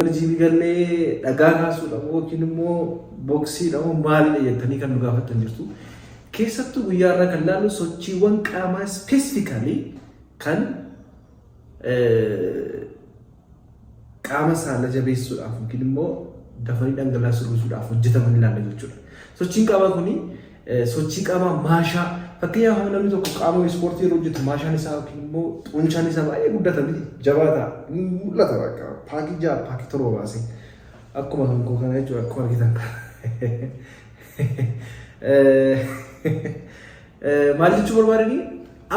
Mana jiimii gallee dhagaa kaasuudha moo yookiin immoo boksiidha moo maalidha jettanii kan nu gaafattan jirtu. Keessattuu guyyaa irraa kan laallu sochiiwwan qaamaa specifically kan qaama saala jabeessuudhaaf yookiin immoo dafanii dhangalaasuu hir'isuudhaaf hojjetaman ilaalla jechuudha. Sochiin qaamaa kuni sochii qaamaa maashaa fakkeenyaaf namni tokko qaama ispoortii yeroo hojjetu maashaan isaa yookiin immoo xuunchaan isaa baay'ee guddata miti jabaa ta'a ni mul'ata bakka paakii 6 paakii 7 baasee akkuma kan koo kana jechuudha akkuma argitan kana. Maal jechuu barbaadanii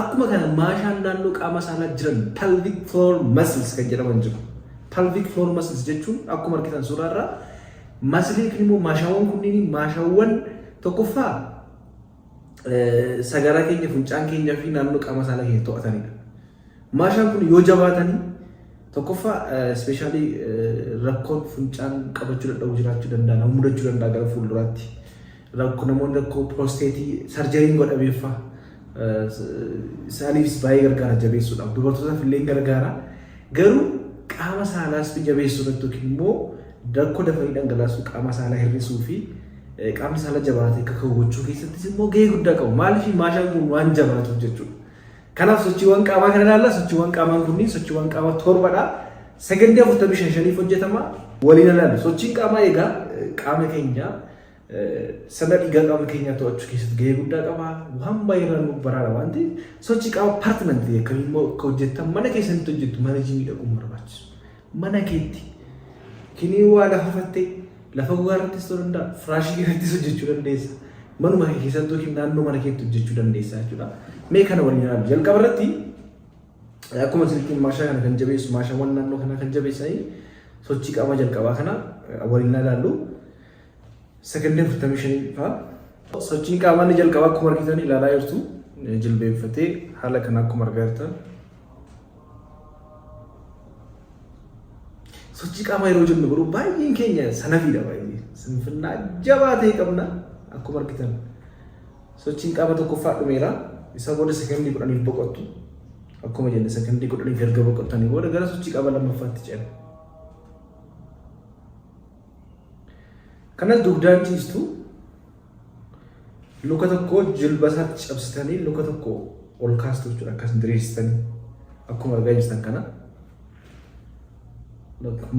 akkuma kana maashaan naannoo qaama saalaa jiran pelvic floor muscles kan jedhaman jiru. Pelvic floor muscles jechuun akkuma argitan suuraa irraa masilii yookiin immoo maashaawwan kunniin maashaawwan tokkoffaa sagaraa keenya funcaan keenyaa fi naannoo qaama saalaa keenya to'atanidha. Maashaan kun yoo jabaatanii tokkoffaa ispeeshaalii rakkoon funcaan qabachuu dadhabuu jiraachuu danda'a nama mudachuu danda'a gara fuulduraatti. Rakkoo namoonni rakkoo piroosteetii sarjariin godhameeffaa isaaniifis baay'ee gargaara jabeessuudhaaf dubartootaaf illee gargaara. Garuu qaama saalaas jabeessuu irratti yookiin immoo rakkoo dafanii dhangalaasuu qaama saalaa hir'isuu fi qaamni saalaa jabaatee akka ka'u gochuu keessattis immoo gahee guddaa qabu. Maaliif maashaan kun waan jabaatuuf jechuudha. Kanaaf sochiiwwan qaamaa kana ilaalla. Sochiiwwan qaamaa kunniin sochiiwwan qaamaa torbadha. Sekondii 45 shaniif hojjetama. Waliin ilaallu. Sochiin qaamaa egaa qaama keenya sirna dhiigaa qaama keenyaa to'achuu keessatti gahee guddaa qaba. Waan baay'ee irraa nu baraara waan ta'eef sochii qaama permanent akkamiin immoo akka hojjettan mana keessanitti hojjettu mana jiimii dhaquun barbaachisu. Mana keetti kinii waa lafa fattee lafa gogaa irrattis ta'uu danda'a firaashii irrattis hojjechuu dandeessa. Manuma kee keessatti yookiin naannoo mana keetti hojjechuu dandeessa jechuudha. Mee kana waliin ilaalu. Jalqaba irratti akkuma isinitti maashaa kana kan jabeessu maashaawwan naannoo kanaa kan jabeessanii sochii qaamaa jalqabaa kana waliin ilaallu. Sekondii 45 fa'aa. Sochiin qaamaa inni jalqabaa akkuma argitan ilaalaa jirtu jilbeenfatee haala kana akkuma argaa jirtan. Sochii qaamaa yeroo jennu garuu baay'een keenya sanafiidha baay'ee. Sinfinnaa jabaa ta'e qabna akkuma argitan. Sochiin qaama tokkoffaa dhumeera. Isa booda sekondii 10f boqottu. Akkuma jenne sekondii 10f erga boqottanii booda gara sochii qaama lammaffaatti ceena. Kanas dugdaan ciistu luka tokko jilba isaatti cabsitanii luka tokko ol kaastu jechuudha akkas diriirsitanii akkuma argaa jirtan kana.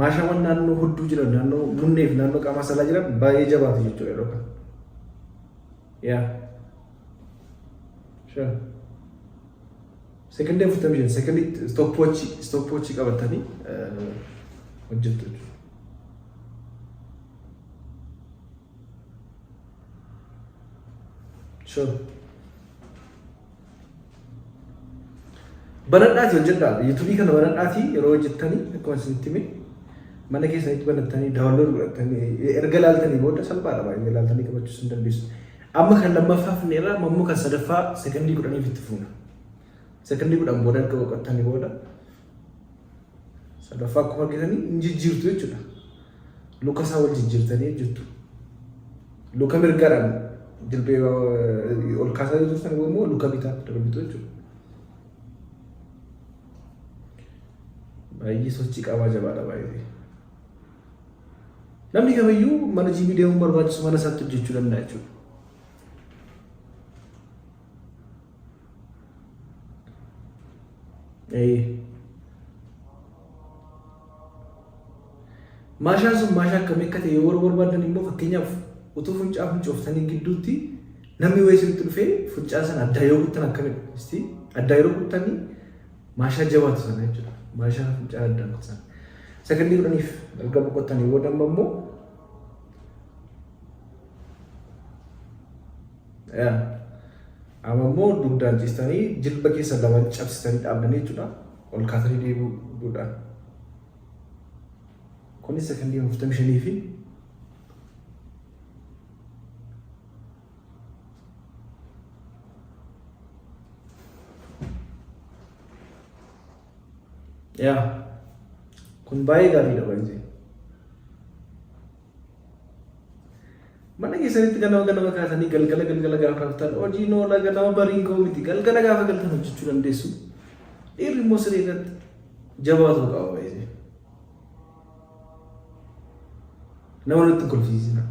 Maashaawwan naannoo hudduu jiran naannoo munnee fi naannoo qaama saalaa jiran baay'ee jabaatu jechuudha yeroo kana. Yaa. Sure. Sekondii 45 sekondii stopwatchii qabatanii hojjettu jechuudha. Sure. Banadhaatii hojjedhaa. Yuutuubii kana banadhaatii yeroo hojjettanii akkuma isinitti hime mana keessanitti banattanii daawunlood godhattanii erga ilaaltanii booda salphaadha baay'ee ilaaltanii qabachuus hin dandeessu. Amma kan lammaffaa finneerra amma immoo kan sadaffaa sekondii 10f itti fuuna. Sekondii 10 booda erga boqottanii booda sadaffaa akkuma argitanii hin jijjiirtu jechuudha. Luka isaa wal jijjiirtanii hojjettu. Luka mirgaadhaan jilbee ol kaasaa yoo turtan immoo luka bitaatti darbitu jechuudha. Baay'ee sochii qaamaa jabaadha baay'ee. Namni kamiyyuu mana jiimii deemuun barbaachisu mana isaatti hojjechuu danda'a jechuudha. Maashaan sun maashaa akkamii akka ta'e yoo barbaadan immoo fakkeenyaaf utuu funcaa funcooftanii gidduutti namni wayii isinitti dhufee funcaa sana addaa yoo kuttan akkamidha? Isti addaa yeroo kuttanii maashaa jabaatu sana jechuudha. Maashaa funcaa addaan kutan. Sekondii 10f erga boqottanii booda amma immoo Amma immoo dugdaan ciistanii jilba keessa lamaan cabsitanii dhaabdanii jechuudha. Ol kaatanii deebi'uudhaan. Kunis sekondii 45 fi yaa kun baay'ee gaariidha baay'ee. Mana keessanitti ganama ganama kaatanii galgala galgala gaafa raftan hojiin oola ganama bariin ka'uu miti galgala gaafa galtan hojjechuu dandeessu. Dhiirri immoo siree irratti jabaa ta'uu qaba baay'ee. Nama nutti hin kolfisiisina.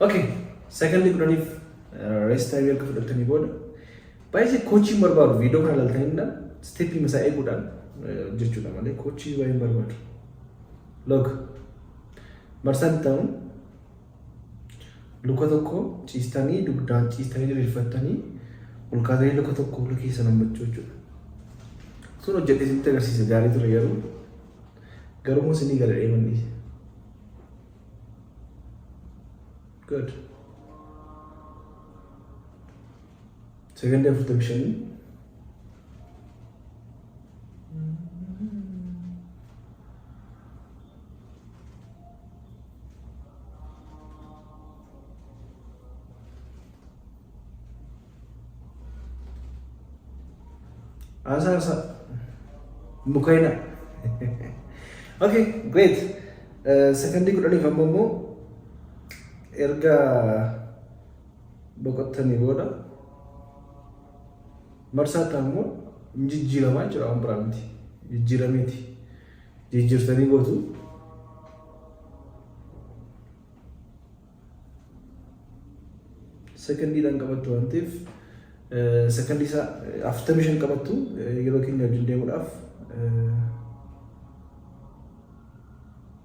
Okay, sekondii 10f rest time erga fudhattanii booda baay'ee coachii barbaadu viidiyoo kana ilaaltanii stepii masaa eeguudhaan hojjechuudha malee coachii baay'ee barbaadu. Look, marsaan itti aanu luka tokko ciistanii dugdaan ciistanii diriirfattanii ol kaatanii luka tokko luka keessa nammachuu jechuudha. Sun hojjedhee isinitti agarsiise gaarii ture garuu garuu immoo isinii gala deeman dhiise. Good. Sekondii 45. Asa asa. Mukayna. Okay, great. Sekondii 10f amma immoo erga boqottanii booda marsaa ta'an immoo hin jijjiiramaa jechuudha waan biraa miti. Jijjiirameeti. Jijjiirtanii gootu. Sekondiidhaan qabattu waan ta'eef sekondii isaa 45 qabattu yeroo keenya wajjin deemuudhaaf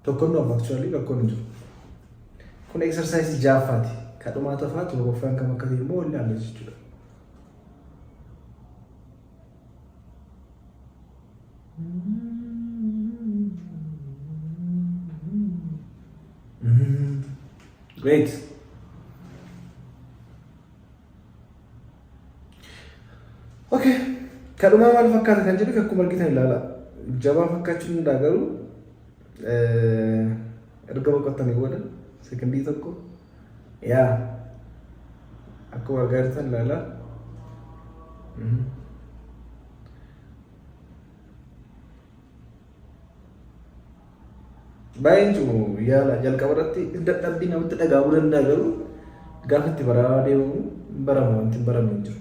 tokkoon nuuf actually rakkoon hin jiru. Kun exercise ja'affaati. Kadhumaa tafaa torbaffaan kam akka ta'e immoo wal ilaalla jechuudha. Great. Okay. Kadhumaa maal fakkaata kan jedhu akkuma argitan ilaala. Jabaa fakkaachuu danda'a garuu erga boqottanii booda sekondii tokko yaa akkuma argaa jirtan ilaala. Baay'een cimu yaala jalqaba irratti dadhabbii namatti dhaga'amuu danda'a garuu gaafa itti baraa deemamu hin barama wanti hin baramne hin jiru.